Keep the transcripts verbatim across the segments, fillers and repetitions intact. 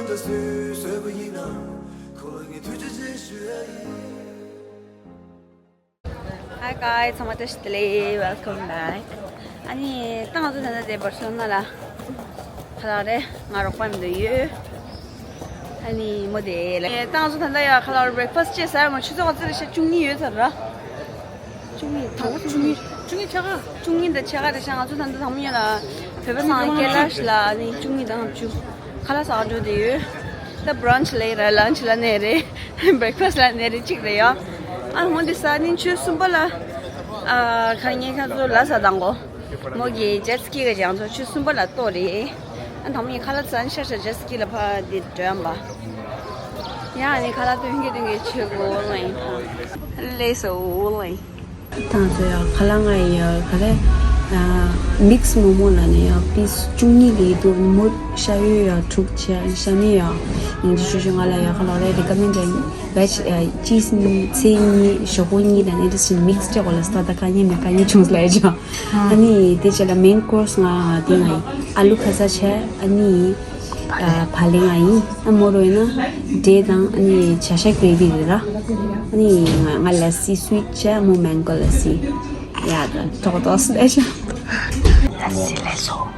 ད་སུས་བཟོས་པ་ཡིན་ན། ཁོ་ལ་ངས་ཐུགས་རྗེ་ཆེ་ཞུ་ཡ་ཡིན། Hi guys, ཚང་མ་བཀྲ་ཤིས་བདེ་ལེགས། Welcome back. ཨ་ནི་ད་ང་ཚོ་ད་ལྟ་དེ་བར་སོང་ན་ལ་ཁ་ལག་རེད། ང་རོགས་པ་མི་འདུག་ཡོད། ཨ་ནི་མོ་དེ་ལ་ད་ང་ཚོ་ད་ལྟ་ཡ་ཁ་ལག་breakfast་བྱས་ཟ་ཡ་མ་ཆུ་ཚོད་ག་ཚོད་རེད་ཤག་བཅུ་གཉིས་ཡོད་ཚར་ར། བཅུ་གཉིས་དང་བཅུ་གཉིས། བཅུ་གཉིས་ཕྱེད་ཀ། བཅུ་གཉིས་དང་ཕྱེད་ཀ་རེད་ཤག་ང་ཚོ་ད་ལྟ་དང་པོ་ཉིད་ལ་བོད་པ་ཚང་སྐད་ལ་ཞིག་ལ་ཨ་ནི་བཅུ་གཉིས་དང་བཅུ། ཁ་ལག་ཟ་ག་འགྲོ་བསྡད་ཡོད། ད་brunch་ལ་རེད། lunch་ལ་ནས་རེད། breakfast་ལ་ནས་རེད། གཅིག་རེད་ཡ། ཨ་ཧོན་དེ་ས་ནི་ཆུ་གསུམ་པ་ལ་ཨ་ཁ་ཉེ་ཁ་ཚོ་ལ་ས་དང་གོ་མོ་གི་jet ski་གི་ཡང་ཚོ་ཆུ་གསུམ་པ་ལ་ལྟོ་རེད། ཨ་དང་མོ་ཡི་ཁ་ལག་ཚན་ཤ་ཤ་jet ski་ལ་ཕ་དེ་འགྲོ་ཡམ་པ། ཡ་ཨ་ནི་ཁ་ལག་སྟོན་གི་སྟོན་གི་ཆུ་གོ་ལ་ཡིན་ལས་སོ་ལ་ཡིན། ད་ཚོ་ཡ་ཁ་ལག་ང་ཡ་ག་རེ་ཡ་mix་མོག་མོག་ལ་ནི་ཡ་piece་བཅུ་གཉིས་ལི་དུ་མོ་ཤ་ཡོད་ཡ་དྲུག་ཆ་ཤ་མེད་ཡ། ཡིན་གྱི་ཆུ་ཆུ་ང་ལ་ཡ་ཁ་ལག་རེ་recommend་བྱ་veg་cheese་ཚེ་གཉིས་ཞོག་ཁོག་གཉིས་དང་ཨེ་འདྲ་ཞིག་mix་བྱ་གོ་ལ་སྟ་ད་ཁ་ཉེ་མེད་ཁ་ཉེ་བྱུང་ལ་ཡ་ཅང་ཨ་ནི་དེ་ཆ་ལ་main course་ང་དེ་ང་ཡི་ཨ་ལུ་ཁ་ཟ་ཆ་ཨ་ནི། བ་ལེ་ང་ཡིན། ཨ་མོ་རོ་ཡིན་ན་འབྲས་དང་ཨ་ནི་བྱ་ཤ་gravy་རེད་ར། ཨ་ནི་ང་ང་ལ་སི་sweet་བྱ་མོ་mango་ལ་སི། ཡ་ད་ཏོག་ཏོག་སི་ལས་ཤ། ལ་སི་ལས་སོ།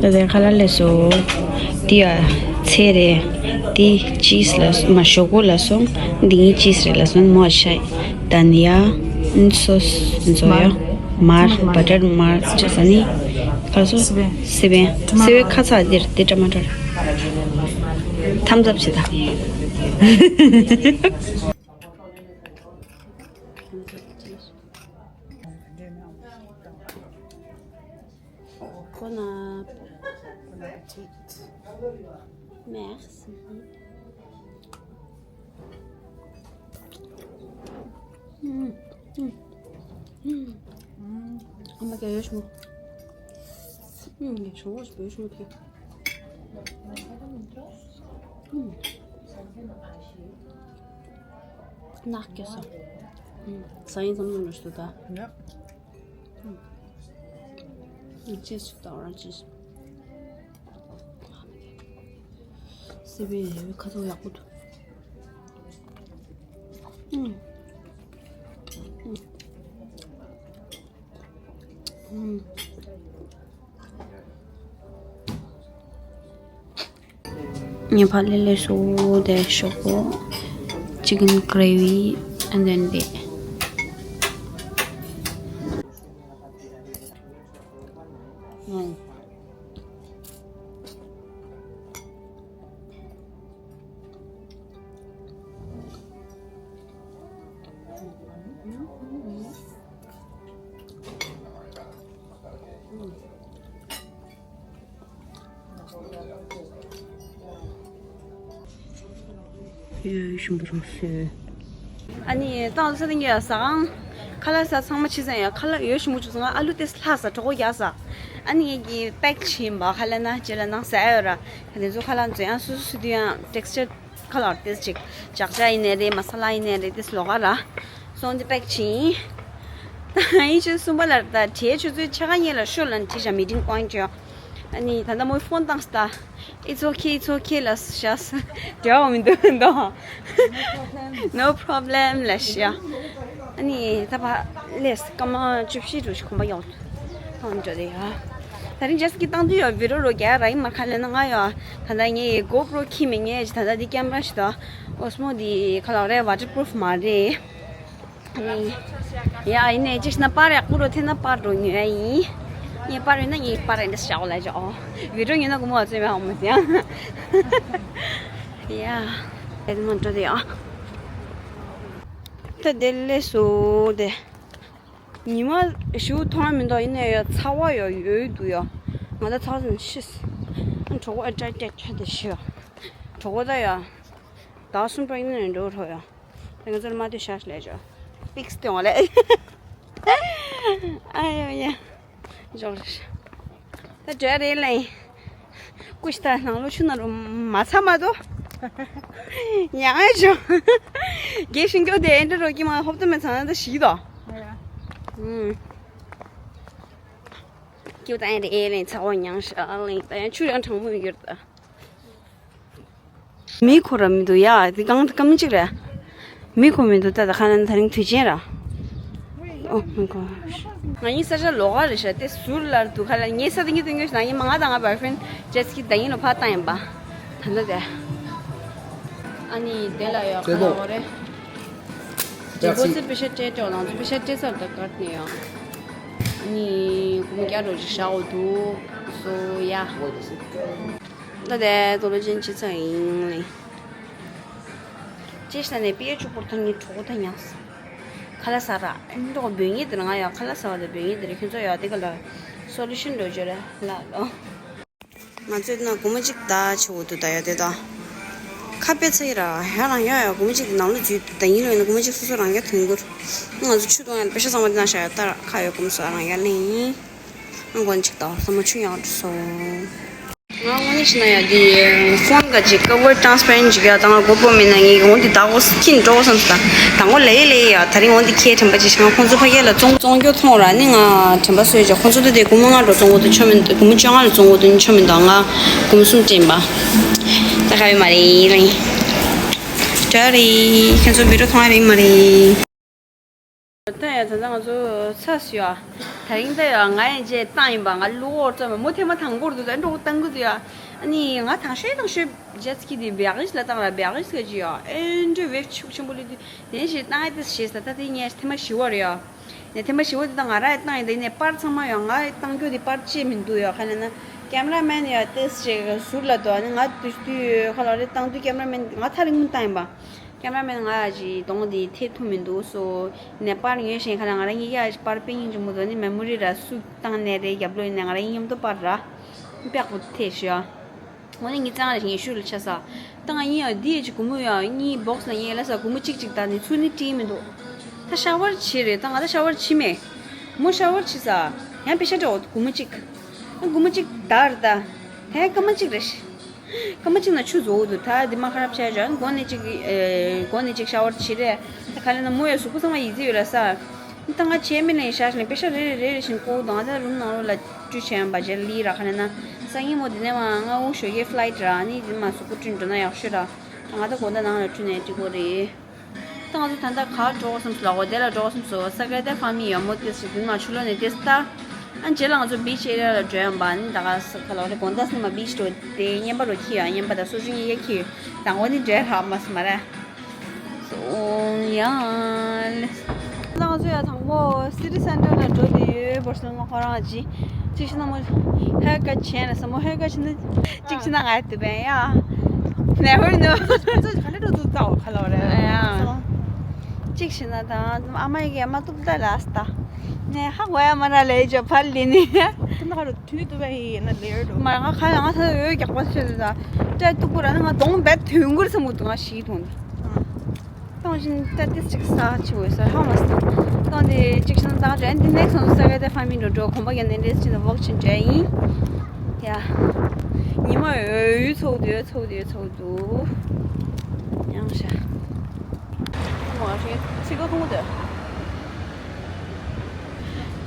ད་ལྟའི་ཁ་ལག་ལས་སོ། འདི་ཡ་ཚལ་རེད། འདི་cheese་ལ་མ་ཞོག་ཁོག་ལ་སོང་། འདི་ངའི་cheese་རེད་ལ་སོང་མོ་ཤ་ད་ནི་ཡ་ཨིན་སོ་སི་ཡ་མར་butter་མར་ཅི་ཟ་ནི་ཁ་སོ་སི་པན་སི་པན་སི་པན་ཁ་ཚ་འདིར་འདི་ཊ་མ་ཊར་ཐམ་ཚབ་བྱེད་ད། Bon app- Bon appetit. Merci. ཨ་མ་ག་ཡོད་ཤོག་ཨ་མ་ག་ཡོད་ཤོག་ནག་སྐྱེ་སོང་། ཟ་ཡིན་ཙམ་ཙམ་རེད་ཤག་ད། ཅེས་སུ་ད་ཨོ་རེན་ཇི་ཇུས། སི་པན་ཡོད་ཁ་ཐོག་ཡག་པོ་འདུག་ཉེ་ཕ་ལེ་ལེ་སོ་དེ་ཤོག་པོ། Chicken gravy and then the ཨ་ནི་ཏང་ས་ཏིང་གི་ཟ་ཁང་ཁ་ལག་ཟ་ཚང་མ་ཕྱི་ཟ་ཡ་ཁ་ལག་ཡོད་ཞིམ་པོ་བྱུང་སོང་། ང་ཨ་ལུ་ཏེ་ལྷག་ཟ་གྲོད་ཁོག་རྒྱགས་ཟ། ཨ་ནི་ངེད་ཀྱི་པེག་བྱིན་པ་ཁ་ལག་ན་རྗེས་ལ་ནང་ཟ་ཡ་ཡོད་ར། དེ་ཚོ་ཁ་ལག་འཛོལ་ཡང་སོ་སོ་སུ་དུ་ཡང་ཏེག་སི་ཅར་ཁ་ལག་ཏེ་ཅིག་ཇག་ཇག་ཡིན་ནའི་རེད། མ་ས་ལ་ཡིན་ནའི་རེད། ཏེ་ལོག་ག་ར་སོང་དེ་པེག་བྱིན། ད་ཡིན་ཆོས་གསུམ་པ་ལ་ད་བྲེལ་ཆུ་ཚོད་ཕྱེད་ཀ་གཉིས་ལ་ཤོད་ལ་ནི་བྲེལ་བྱ་meeting point་ཡོད། ཨ་ནི་ད་ལྟ་མོའི་ཕོན་བཏང་སྟ། It's okay, it's okay ལ་ཤ་ས་འབྲེལ་བ་མི་འདུག་འདུག No problem ལ་ཤ། ཨ་ནི་ད་བ་ལས་སྐར་མ་བཅུ་བཞི་འགྲོ་ཞིག་གོམ་པ་ཡོང་ཐང་འགྲོ་དེ་ཡ། ད་རིང་ཇེ་སི་ཀི་བཏང་དུས་ཡོད་བི་རོ་རོ་རྒྱ་ར་ཡིན་མ་ཁ་ལེ་ན་ང་ཡོད། ད་ལྟ་ངས་གོ་པྲོ་ཁྱི་མི་ངས་ད་ལྟ་འདི་ཀེམ་ར་ཞིག་ད་ཨོ་སི་མོ་འདི་ཁ་ལག་རེད། waterproof མ་རེད། ཡ་ཡིན་ནའི་ཅིག་ན་པར་ཡག་པོ་རོ་ཐེ་ན་པར་རོ་ཉོ་ཡ་ཡིན། ངས་པར་ཡོད་ན་ངས་པར་ཡིན་འདྲ་ཞག་ལ་ཅོ། བི་ཌིའོ་ཉོ་ན་གོ་མོ་བ་ཚོས་མེད་ཧ་མོ་ཟེར་ཡང་། ཡ། དེ་མ་འགྲོ་དེ་ཡང་། ད་དེ་ལས་སུ་དེ། ཉི་མ་ཞུ་ཐོང་མི་འདུག་ཡིན་ནའི་ཡ་ཚ་བ་ཡ་ཡོད་འདུག་ཡ། ང་ད་ཚ་བ་ཟིན་ཤིས། གྲོད་ཁོག་ཨ་ཏྲ་ཏྲ་ཆ་དེ་ཤི་ཡ། གྲོད་ཁོག་ད་ཡ། ཟླ་གསུམ་པ་ཡིན་ནའི་འགྲོ་རོགས་ཡ། ང་ཚོར་མ་ལྟོས་ཤག་ལས་ཆོག་པིག་སི་སྟོན་བ་ལས། ཨ་ཡོ་ཡ། འཇོག་རེ། ད་འདྲ་རེད་ལེ། ཀུ་ཤི་ད་ནང་ལོ་ཆུ་ནང་རུ་མ་ཚ་མ་དོ། ཡང་ཨེ་ཆོ། རྒྱལ་ཤིང་ཀྱོ་དེ་ཨེ་འདྲ་རོ་ཀྱི་མ་ཧོབ་ཏུ་མེ་ཚང་ན་ད་ཞིག་དོ། ཨུམ། ཡོད་ད་ཨེ་རེད་ཨེ་ལེན་ཚ་བོ་མྱངས་ཤག་ལེན་ད་ཡང་ཆུ་ཡང་གྲང་མོ་ཡོད་ད། མི་ཁོ་ར་མི་འདུག་ཡ་དེ་གང་སྐམ་གཅིག་རེད། མི་ཁོ་མི་འདུག་ད་ད་ཁ་ན་ད་རིང་དུས་ཆེན་ར། ཨོ་མི་ཁོ། ང་གཉིས་ས་ཆ་ལོགས་ཀ་རེད་ཤག་དེ་ཟུར་ལ་འདུག་ཁ་ལ་ངའི་ས་དེ་གཉིས་སྟོན་གྱི་ཞིག་ན་ཡིན་མ་ང་དང་ང་བར་ཕྲེན་ཇེ་སི་ཀི་ད་ཡིན་ལོ་ཕ་བཏང་ཡིན་པ། ད་ལྟ་དེ། ཨ་ནི་དེ་ལ་ཡོད་ཁ་ལ་འོ་རེད། དེ་ཁོ་ཚོས་པེ་ཤ་སྤྲད་ཀྱོག་ལང་ཚོ་པེ་ཤ་སྤྲད་ས་ད་ཀར་ནས་ཡང་། ཨ་ནི་སྒོར་མོ་བརྒྱ་རོ་ཞིག་བཞག་འོ་འདུག་སོ་ཡ། ད་དེ་དོ་ལོ་ཅན་ཅི་ཚ་ཡིན་ལེ། ཅེས་ས་ནས་པེ་ཡ་ཆུ་པོར་ཐང་ངའི་གྲོགས་ད་ཉགས། ཁ་ལ་ས་ར་ཨེ་འགྲོ་འབོད་ངེས་དེར་ང་ཡ་ཁ་ལ་ས་བ་དེ་འབོད་ངེས་དེར་ཁྱོད་ཚོ་ཡ་དེ་ག་ལ་སོ་ལུ་ཤིན་འགྲོ་བརྗོད་ར་ལ་ལོ། ང་ཚོས་ན་སྒོར་མོ་གཅིག་ད་ཆེ་བོ་འདུག་ད་ཡ་དེ་ད། ཁ་དཔེ་ཚ་ཡི་ར་ཧ་རང་ཡ་ཡ་སྒོར་མོ་གཅིག་ནང་ལོ་རྒྱུས་ད་ཡིན་ལོ་ཡིན་ན་སྒོར་མོ་གཅིག་སོ་སོ་རང་རྒྱ་ཐོན་གུར། ང་ཚོ་ཆུ་གཏོང་ཡ་ལ་པེ་ཤ་ཚང་མ་དེ་ན་ཤ་ཡ་ད་ར་ཁ་ཡོད་སྒོར་མོ་སོ་རང་རྒྱ་ལེན་ཡིན། ང་སྒོར་མོ་གཅིག་ད་བསམ་མ་ཆུ་ཡང་འགྲོ་སོང་། ང་དངོས་གནས་བྱས་ན་ཡ་འདི་ཕོན་ག་ཅིག་ཀ་བར་ཊ་རན་སི་པེ་རེན་ཊི་ཅིག་ཡ་ད་ང་སྒོར་པོ་མེད་ན་ངས་འོང་འདི་ད་གོ་ཁྱིན་འགྲོ་བསམ་སོང་ད་ད་ངོ་ལེ་ལེ་ཡ་ད་རིང་འོང་འདི་ཁྱེད་དྲན་པ་ཅིག་བྱང་ཁོང་ཚོ་ཕ་གི་ལ་བཙོང་བཙོང་རྒྱུ་མཐོང་ར་ནི་ང་དྲན་པ་གསོས་ཅིག་ཁོང་ཚོ་ད་དེ་སྒོར་མོ་ལྔ་འགྲོ་བཙོང་གོ་དུ་ཆོ་མིན་སྒོར་མོ་བཅོ་ལྔ་ལ་བཙོང་གོ་དུ་ཆོ་མིན་ད་ང་སྒོར་མོ་གསུམ་སྤྲད་པ་ད་ག་བའི་མ་རེད་རིང་དྲ་རེད་ཁྱེད་ཚོ་བི་རོ་མཐོང་ཡ་རེད་མ་རེད། ད་ཡ་ད་ལྟ་ང་ཚོ་ཚ་སུ་ཡ། ད་རིང་ད་ཡ་ང་ཡང་རྗེས་བཏང་ཡིན་པ་ང་གློ་བོར་ཙམ་མོ་ཐེངས་མ་དང་པོར་འདུག་ད་འགྲོ་བཏང་གི་འདུག་ཡ། ཨ་ནི་ང་དང་ཤོས་དང་ཤོས་ཇེ་སི་ཀི་དེ་བེག་རིས་ལ་བཏང་ར་བེག་རིས་ག་ཅི་ཡ་ཨེ་འདྲ་བེག་ཆུག་ཆེན་པོ་ལི་དུ་དེ་ཞིག་བཏང་ཡ་དེ་ཞེས་ད་ད་དེ་ངས་ཐེངས་མ་བཞི་བ་རེད་ཡ། ནས་ཐེངས་མ་བཞི་བ་དེ་ད་ང་ར་ཡ་བཏང་ཡིན་ད་ཡིན་ནས་པར་ཚང་མ་ཡ་ང་ཡ་བཏང་རྒྱུ་དེ་པར་ཅེས་མི་འདུག་ཡ་ག་ལ་ན་ཀེམ་ར་མེན་ཡ་དེ་ཞིག་ཟུར་ལ་འདུག་ཨ་ནི་ང་དུས་དུས་ཁ་ལ་རེ་བཏང་དུས་ཀེམ་ར་མེན་ང་ཐག་རིང་མོ་བཏང་ཡིན་པ། ཀེམ་ར་མེན་ང་ཅི་གདོང་འདི་ཐེབས་ཐུབ་མི་འདུག་སོ། ནས་པར་ཉོས་ཤིང་ཁ་ལ་ང་རང་ཉིད་ཀྱ་པར་པིང་ཅི་མོ་དོ་ནི་མེ་མོ་རི་ར་སུ་བཏང་ནས་རེད་རྒྱབ་ལོ་ཡིན་ནས་ང་རང་ཉིད་མཉམ་དུ་པར་ར། པེག་པོ་ཐེབས་ཤོག་ངོ་ནི་ངི་ཙང་རེ་ཉི་ཤུ་ལ་ཆ་ས། ད་ང་གཉིས་ཡང་འདི་ཡི་ཅི་གུ་མོ་ཡང་གཉིས་བོགས་ལ་ཡས་ལ་ས་གུ་མོ་གཅིག་གཅིག་ད་ནི་ཚུར་ནི་བྲིས་མི་འདུག་ད་ཤ་བར་ཆི་རེད་ད་ང་ད་ཤ་བར་ཆི་མེད། མོ་ཤ་བར་ཆི་ས། ཡང་པེ་ཤ་འདྲ་འོ་གུ་མོ་གཅིག་ད་གུ་མོ་གཅིག་ད་རེད་ད། ད་ཡང་སྐར་མ་གཅིག་རེད། སྐར་མ་གཅིག་ན་ཆུ་རྫོགས་འདུག་ད་འདི་མ་ཁ་རབ་བྱས་བྱས་མགོ་ནས་གཅིག་ཨེ་མགོ་ནས་གཅིག་ཤ་བར་བྱེད་རེད། ད་ག་ལས་ན་མོ་ཡ་གཟུགས་པོ་ཚང་མ་ཡིད་ཚིམ་ཡོད་ལ་ས། ད་ང་བྱས་མི་ལེན་ཤག་ལེན་པེ་ཤ་རེ་རེ་རེ་རེ་བཞིན་བཀོག་དང་ད་རུམ་ནང་ལོགས་ལ་བཀྲུ་བྱས་ཡང་བ་བྱས་ལི་ར་ག་ལས་ན། སང་ཉིན་མོ་འདི་ནས་མ་ང་དབུགས་ཞོགས་ཀའི་ཕ་ལའི་ཊི་ར་ནི་འདི་མ་གཟུགས་པོ་བཀྲུས་འགྲོ་ན་ཡག་ཤོས་ར། ད་ང་ད་དགོང་དག་ནང་ལ་བཀྲུས་ནས་འགྲིག་གོ་རེད། ད་ང་ཚོ་ད་ལྟ་ག་འགྲོ་བསམ་སོང་ལ་འོ་དེ་ལ་འགྲོ་བསམ་སོང་ས་ཀ་ཏེ་ཕ་མི་ཡོད་མོ་དེ་སི་དུན་མ་ཆུ་ལོ་ནས་དེ་སི་ད། ཨ་རྗེས་ལ་ང་ཚོ་བི་ཆི་ཨེ་རི་ཡ་ལ་འགྲོ་ཡོང་པ་ནི་ད་ག་ས་ག་ལ་རེ་དགོང་དག་སི་མ་བི་ཆི་འགྲོ་དེ་རྔན་པ་རུ་ཁྱི་ཡོད་རྔན་པ་ད་སོ་སོ་ཡི་ཡ་ཁྱི་ཡོད་ད་ངོ་ནི་འགྲོ་ཡ་རག་མ་སི་མ་ར། སོང་ཡ། ད་ང་ཚོ་ཡ་དང་པོ་སི་ཊི་སེན་ཊར་ལ་འགྲོ་དེ་ཡོད་བོར་སོང་ང་ཁོ་རང་ཅི་ཅིག་ཤི་ན་མོ་ཧེར་ཀ་ཊི་བྱས་ན་ས་མོ་ཧེར་ཀ་ཊི་བྱས་ན། གཅིག་བྱས་ན་ང་ཡ་དུ་བན་ཡ། ནས་ཧོར་ནུ། ཁོ་ཚོ་ག་འདྲ་འགྲོ་འདུག་ཙའོ་ཁ་ལ་བ་རེད། ཡ། གཅིག་བྱས་ན་ད་ཨ་མ་ཡི་གེ་མ་གཏུབ་ད་ལ་སི་ད། ནས་ཧ་གོ་ཡ་མ་ར་ལས་ཇོ་ཕར་ལི་ནི། ཁོ་ན་ཁ་རུ་ཐུ་ནི་དུ་བན་ཡི་ན་ལེར་འགྲོ། མ་ང་ཁ་ཡ་ང་ཐ་འོས་རྒྱག་པ་ཆེ་ད། ཏྲ་གཏུབ་པོ་ར་ནི་ང་གདོང་བད་ཐུན་གུར་ས་མུ་དུ་ང་ཤི་དོན་ད། ཏང་ཞིན་ཏ་ཏིས་ཅིག་ས་ཆི་འོས་ས་ཧ་མ་ས། ཏང་དེ་ཅིག་ཤིན་ཏང་ཅན་དེ་ནེགས་སོང་ས་ག་དེ་ཕ་མི་འགྲོ་འགྲོ་གོམ་པ་ཡན་ནེ་རེས་ཅིན་ཝོག་ཅིན་འདྲ་ཡིན། ཡ། ཉི་མ་འོད་འོད་ཚོགས་དུས་ཚོགས་དུས་ཚོགས་དུ། ཡང་ཤ། མོ་ཨ་ཧྲི་ཚིག་ག་ཁུང་དུ།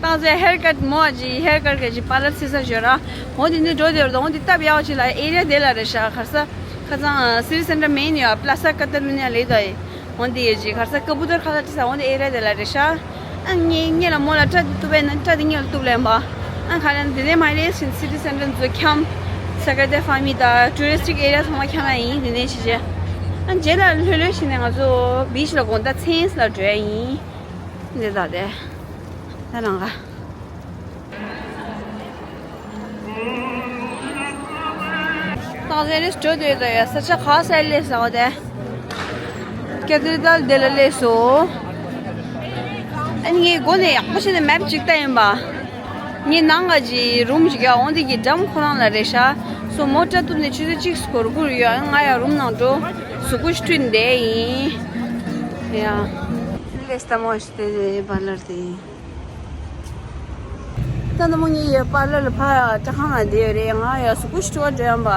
ཏང་ཟེ་ཧེར་ཀཊ་མོ་ཨ་ཅི་ཧེར་ཀཊ་ག་ཅི་པར་ལར་སི་ས་ཞོ་ར། འོ་དེ་ནི་འགྲོ་དེ་ར་འོ་དེ་སྟབས་ཡག་ཅི་ལ་ཨེ་རི་ཡ་དེ་ལ་རེ་ཤ་ཁར་ས། ཁ་ཚང་སི་ཊི་སེན་ཊར་མེན་ཡོད་པ་ལ་ས་ཀ་ཏ་ལུ་ནི་ཡ་ལེ་དོ་ཡི། འོ་དེ་ཡོད་ཅི་ཁར་ས་ཀ་བུ་ཏར་ཁ་ས་ཅི་ས་འོ་དེ་ཨེ་རི་ཡ་དེ་ལ་རེ་ཤ། ཨ་ངེ་ངེ་ལ་མོ་ལ་ཏྲ་དེ་ཏུ་བས་ན་ཏྲ་དེ་ངེ་ལ་ཏུ་ལེན་པ། ཨ་ཁ་ལན་དེ་ནས་མ་ལེ་སི་ཊི་སེན་ཊར་ཚོ་འཁྱམ། ས་ཀ་ཏ་ཕ་མི་ད་ཊུ་རི་སི་ཊིག་ཨེ་རི་ཡ་ཚང་མ་འཁྱམ་ཡ་ཡིན་དེ་ནས་ཤི་ཅི། ཨ་རྗེས་ལ་ལྷོད་ལྷོད་ཤི་ནས་ང་ཚོ་བི་ཆི་ལ་དགོང་དག་མཚན་ལ་འགྲོ་ཡ་ཡིན། འདི་ད་དེ། ད་རང་ག་ཏང་ཟེ་རེས་འགྲོ་འདོད་ད་ཡ་ས་ཆ་ག་ས་ལས་ས་བ་དེ། ཀེ་ཐི་རི་དལ་དེ་ལ་སླེབས་སོ། ཨ་ནི་ངའི་སྒོ་ནས་ཡག་པོ་བྱས་ནས་མེབ་ཅིག་ལྟ་ཡིན་པ། ངའི་ནང་ག་ཅི་རུམ་ཅིག་ཡ་འོང་དེ་གི་འགྲམ་ཁོ་རང་ལ་རེད་ཤག་སོ་མོ་ཊ་གཏུབ་ནས་ཆུ་ཚོད་གཅིག་སྐོར་གུར་ཡོད་ང་ཡ་རུམ་ནང་འགྲོ། གཟུགས་པོ་ཞིག་བཀྲུས་བསྡད་ཡིན། ཡ། ལས་ལྟ་མོ་ཞིག་དེ་པར་ལར་དེ་ཡིན། ད་ནུ་མོ་ངའི་ཡ་པར་ལར་ལ་ཕ་ཊ་ཁང་ལ་བསྡད་ཡོད་རེད་ང་ཡ་གཟུགས་པོ་ཞིག་བཀྲུ་བ་འགྲོ་ཡམ་པ།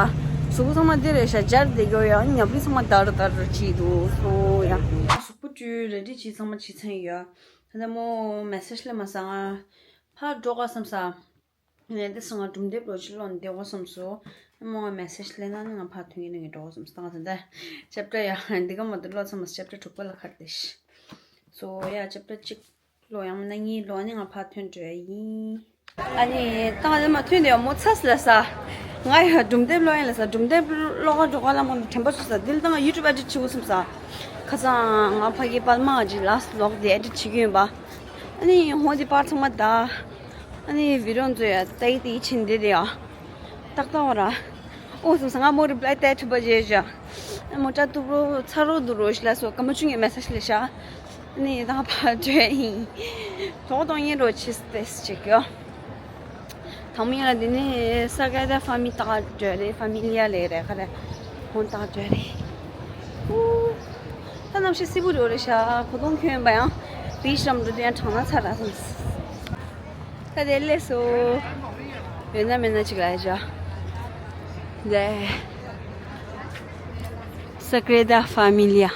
གཟུགས་པོ་ཚང་མ་འདི་རེད་ཤག་སྦྱར་བསྡད་ཡོད་ཡ་ཉབ་རི་ཚང་མ་དར་དར་བྱས་འདུག་སོ་ཡ། གཟུགས་པོ་བཀྲུས་ར་ཌི་བྱས་ཚང་མ་བྱས་ཚར་ཡོད། ད་ནུ་མོ་མེ་སེ་ཇི་སླེབས་མ་སོང་ང་། ཕར་འགྲོ་ག་བསམ་ས། ནས་འདི་སང་ང་སྒྲུང་དེབ་རོ་ཅིག་ཀློག་ནས་བསྡད་དགོས་བསམ་སོང་། མོ་ང་མེ་སེ་ཇི་སླེབས་ན་ནི་ང་ཕར་ཐོན་གྱི་ནི་འགྲོ་དགོས་བསམ་སོང་། ད་ང་ཚོ་འདི་ཅེབ་ཊར་ཡ་འདི་ག་མ་གཏོགས་ཀློག་ཚར་མ་སོང་། ཅེབ་ཊར་དྲུག་པ་ལ་ཁར་བསྡད་ཤི། སོ་ཡ་ཅེབ་ཊར་གཅིག་ཀློག་ཡང་མིན་ན་གཉིས་ཀློག་ནི་ང་ཕར་ཐོན་འགྲོ་ཡ་ཡིན། ཨ་ནི་ད་ང་ཚོ་མ་ཐོན་དེ་མོ་ཚ་སི་ལ་ས། ང་ཡ་སྒྲུང་དེབ་ཀློག་ཡིན་ལ་ས། སྒྲུང་དེབ་ཀློག་ག་འགྲོ་ག་ལ་མ་དྲན་པ་སོང་ས། འདི་ལ་ད་ང་ཡུ་ཊུབ་ཨེ་ཌིཊ་བྱེད་དགོས་བསམ་ས། ཁ་སང་ང་ཕ་གི་པད་མ་ཅིག་ལ་སི་ཝི་ལོག་དེ་ཨེ་ཌིཊ་བྱེད་ཀྱི་ཡིན་པ། ཨ་ནི་ཧོ་དེ་པར་ཚང་མ་ད། ཨ་ནི་བི་ཌི་ཡོ་ཚོ་ཡ་ཏའི་ཏི་ཕྱིན་དེ་དེ་ཡ། ཏག་ཏག་བ་ར། ཨོ་སོང་ས་ང་མོ་རི་པ་ལའི་ཏའི་ཐུབ་པ་བྱས་བཞག་མོ་ཏྲ་ཏུ་རོ་ཚ་རོ་དུ་རོ་ཞི་ལ་སོ་ཀ་མ་ཆུང་ངའི་མེ་སེ་ཇི་ལས་བཞག་ནི་ད་ཕར་བྲོས་ཡིན། གྲོགས་གཏོང་ཡིན་རོ་ཆི་སི་ཏེ་སི་ཅིག་ཡོ། དང་མིང་ལ་འདི་ནི་ས་ག་ད་ཕ་མི་ཏག་བྲོས་རེད། ཕ་མི་ལི་ཡ་ལས་རེད་ག་རེ། ཧོན་ཏག་བྲོས་རེད། ཨུ། ད་གནམ་གཤིས་བསིལ་པོ་རེད་རེད་ཤག་གོ་དོང་ཁྱོན་པ་ཡང་བི་ཤམ་འགྲོ་དུས་ཡང་གྲང་ན་ཚ་ར་སོང་། ད་དེ་ལས་སོ། ཡོད་ན་མེད་ན་ཅིག་ལ་ཡ་ཅག་དེ། Sagrada Familia།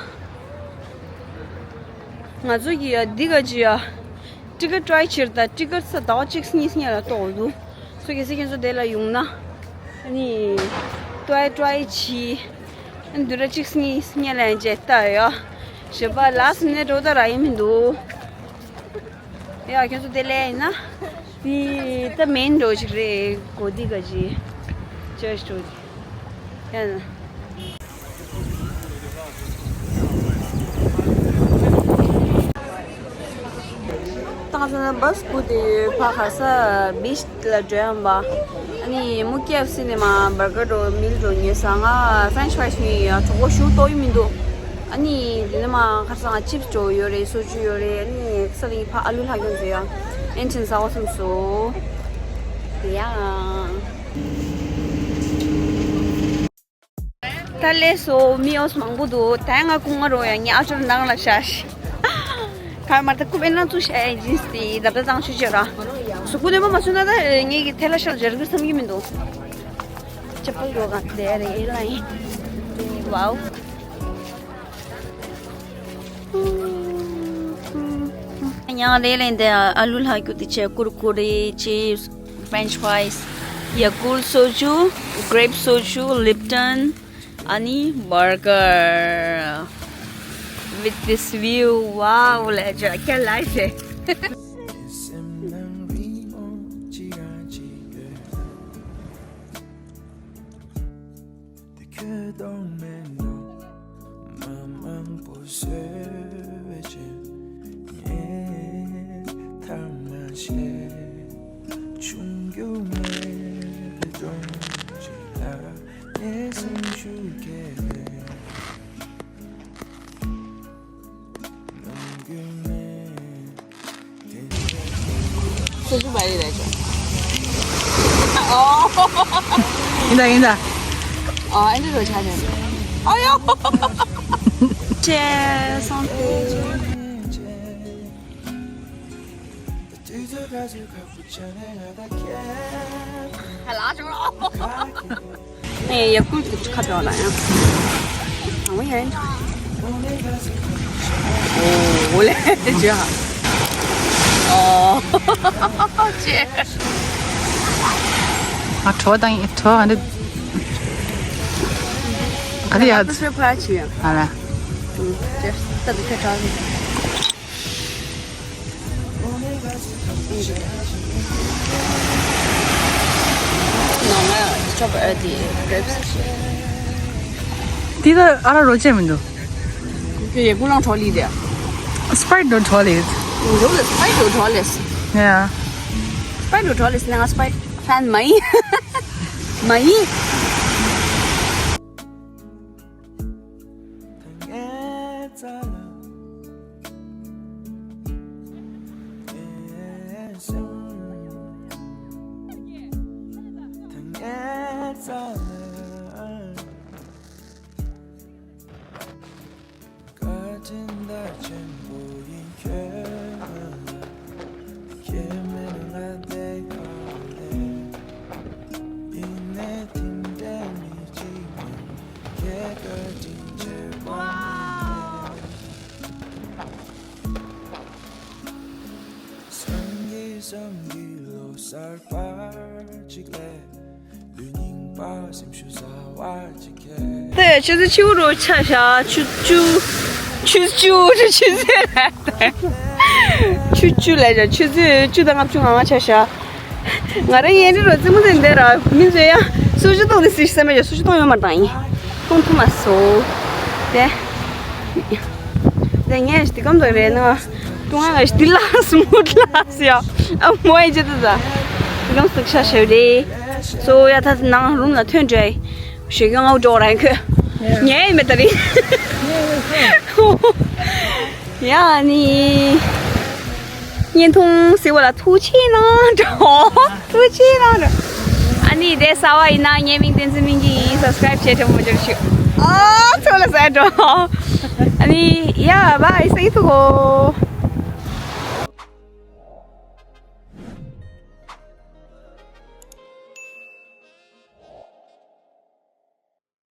ང་ཚོ་གི་ཡ་འདི་ག་ཅི་ཡ། ཊི་ཀེ་ཊི་ཊི་རའི་བྱེད་ད་ཊི་ཀེ་ཊི་ས་ཟླ་བ་གཅིག་གཉིས་གཉིས་ལ་གཏོང་འདུག་སོ་གལ་སྲིད་ཁྱེད་ཚོ་དེ་ལ་ཡོང་ན། ཨ་ནི། ཊི་རའི་ཊི་རའི་བྱེད། ཨ་ནི་དུས་ར་གཅིག་གཉིས་གཉིས་ལ་ཡང་བྱེད་ལྟ་ཡོ། ཞོགས་པ་ལ་སི་ནས་འགྲོ་ད་ར་ཡིན་མི་འདུག་ཡ་ཁྱོད་ཚོ་དེ་ལས་ཡིན་ན། དེ་ད་མེན་འགྲོ་ཅིག་རེད་གོ་དི་ག་ཅི། ཅོས་འགྲོ་ཅིག་ཡ་ན། ཏང་ས་ན་བྷ་སི་སྒུག་དེ་ཡོད་ཕ་ག་ས་བིཆ་ལ་འགྲོ་ཡང་པ། ཨ་ནི་མུ་ཀེ་ཨེཕ་སི་ནས་མ་བར་གར་འགྲོ་མིལ་འགྲོ་ཉོས་ས་ང་ཕ་རེན་ཆི་ཕ་རའི་སི་ཉོས་ཡ་གྲོགས་པོ་ཞུ་ཏོ་ཡི་མི་འདུག་ཨ་ནི་དེ་ནས་མ་ཁ་སང་ཅིབ་སི་འགྲོ་ཡོད་རེད། སོ་ཇུ་ཡོད་རེད། ཨ་ནི་ས་ལིང་ཕ་ཨ་ལུ་ལྷག་ཀྱང་ཟེར་ཡ་ཨེན་ཆིན་ཟ་བ་སམ་སོ། དེ་ཡང་། ད་ལས་སོ་མི་ཨོ་སི་མང་པོ་འདུག་ད་ང་ཀུང་ང་རོ་ཡང་ཉག་ཅོར་ནང་ལ་བཞག་ཤི། གར་མར་ད་ཀུ་པེ་ན་ཚུ་ཤ་ཡ་ཇིན་སི་དེ་ད་ད་ཙང་ཆུ་ཅོ་ར། སུ་ཀུ་དེ་མ་མ་སུ་ན་ད་ངེད་ཀྱི་ཐེ་ལ་ཤ་ལ་ཇར་གི་བསམ་གི་མི་འདུག་ཅ་པལ་རོ་ག་དེ་རེ་ཨེ་ལ་ཡིན། ཝའོ། ཡང་རེ་ལེན་དེ་ཨ་ལུ་ལྷག་རྒྱུ་དེ་ཆེ་ཀུར་ཀུ་རེ་ཅིབ་སི། French fries, Yakult soju, grape soju, Lipton, ani burger. With this view, wow, le ja kya life hai. དེ་ཁྱོད་གཏོང་མེད་ནོ། མ་མང་པོ་བཟོས་པའི་རྗེས་ངས་ཐ་མ་ཤེས། ཆུང་རྒྱུ་མེད་པའི་སྟོང་ཅིག་ལ་ངས་སེམས་ཤུགས་སྐྱེས་པའི། སོ་སོ་བ་ཡི་རེད་ཅོ། ཨོ། ཡིན་ད་ཡིན་ད། ཨ་འདི་རོ་ཆ་ནས། ཨ་ཡོ། ཅེ་སོང་ཏེ། ཧ་ལ་ཅོ། ཨེ་ཡ་ཀུལ་གྱི་ཁ་བྱོ་ལ་ཡང་། ཨོ་ཡ། ཨོ་ལེ་ཅི་ཧ། ཨོ། ཅེ། ཨ་གྲོ་དང་གྲོ་ཨ་འདི། ག་རེ་ཡ། ཨ་ར། ཅེ་ད་དུ་ཁྱེད་གྲོ། ནང་ང་ཅོབ་ཨ་དེ་གྲེབ་སི། དེ་ད་ཨ་ར་རོ་ཅན་མི་འདུག་ཡ་ཀུལ་ལང་གྲོ་ལི་དེ། སི་པའིཊ་འདྲ་གྲོ་ལི། འདུག་ལ་སི་པའིཊ་འདྲ་གྲོ་ལི། ཡ། སི་པའིཊ་འདྲ་གྲོ་ལི་ལ་ང་སི་པའིཊ་ཕན་མ་ཡིན། མ་ཡིན། བཀའ་དྲིན་རླབས་ཆེན་པོ་ཡིན་ཁྱོད་ལ། ཁྱེད་མེད་ན་ང་བསྡད་ཡོད་ལེ། ཡིན་ནའི་དེ་འདྲའི་མི་གཅིག་མིན། ཁྱེད་བཀའ་དྲིན་ཆེ་བ་ཡིན་ལེ། སང་གི་སང་གི་ལོ་ གསར་པ་ཅིག་ལས་ལུས་རྙིང་པ་སེམས་ཤུགས་གསར་བ་ཅིག་ཁྱེར། དེ་ཆུ་ཚོད་བཅུ་རུ་ཆ་བཞག་ཆུ་བཅུ། ཆུ་བཅུ་རུ་ཆུ་ཚོད་ལ། ཆུ་བཅུ་ལ་བཞག་ཆུ་ཚོད་བཅུ་དང་ལྔ་བཅུ་ང་ལྔ་ཆ་བཞག་ང་རང་ཡན་རི་རུ་རྩེད་མོ་རྩེ་འདི་ར་མི་ཚོས་ཡང་སུ་ཞིག་གཏོང་དེ་སྲིད་བསམ་པ་ཡོད། སུ་ཞིག་གཏོང་ཡོད་མ་རེད་ད། ཡིན་གཏོང་ཐུབ་མ་སོང་། དེ་དེ་ངས་འདི་གམ་དུ་རེད་ན། ཀྲུང་ཧྭ་ཞི་བདེ་ལགས་སུ་མུ་ལགས་ཡ། ཨ་མོ་ཨེ་ཅེ་ཏི་ད། ལོང་སུག་ཤ་ཤེ་རེ། སོ་ཡ་ད་ནང་རུམ་ལ་ཐོན་འདྲ། ཞེ་གི་ངའོ་འགྲོ་ར་ཡིན་ཁོས། ཉལ་ཡིན་མེད་ད་རིང་། ཡ་ནི། བརྙན་ཐུང་ཟེར་བ་ལ་ཐུགས་རྗེ་གནང་འགྲོ། ཐུགས་རྗེ་གནང་འགྲོ། ཨ་ནི་དེ་གསར་བ་ཡིན་ན་ངའི་མིང་བསྟན་འཛིན་སྨིན་གྱི་ཡིན། སབ་སི་ཀ་རེབ་བྱེད་ཐུབ་མོ་ཅོར་ཞུ། ཨ་ཚོ་ལ་ཟ་འགྲོ། ཨ་ནི་ཡ་བའི་སེ་ཐུ་གོ།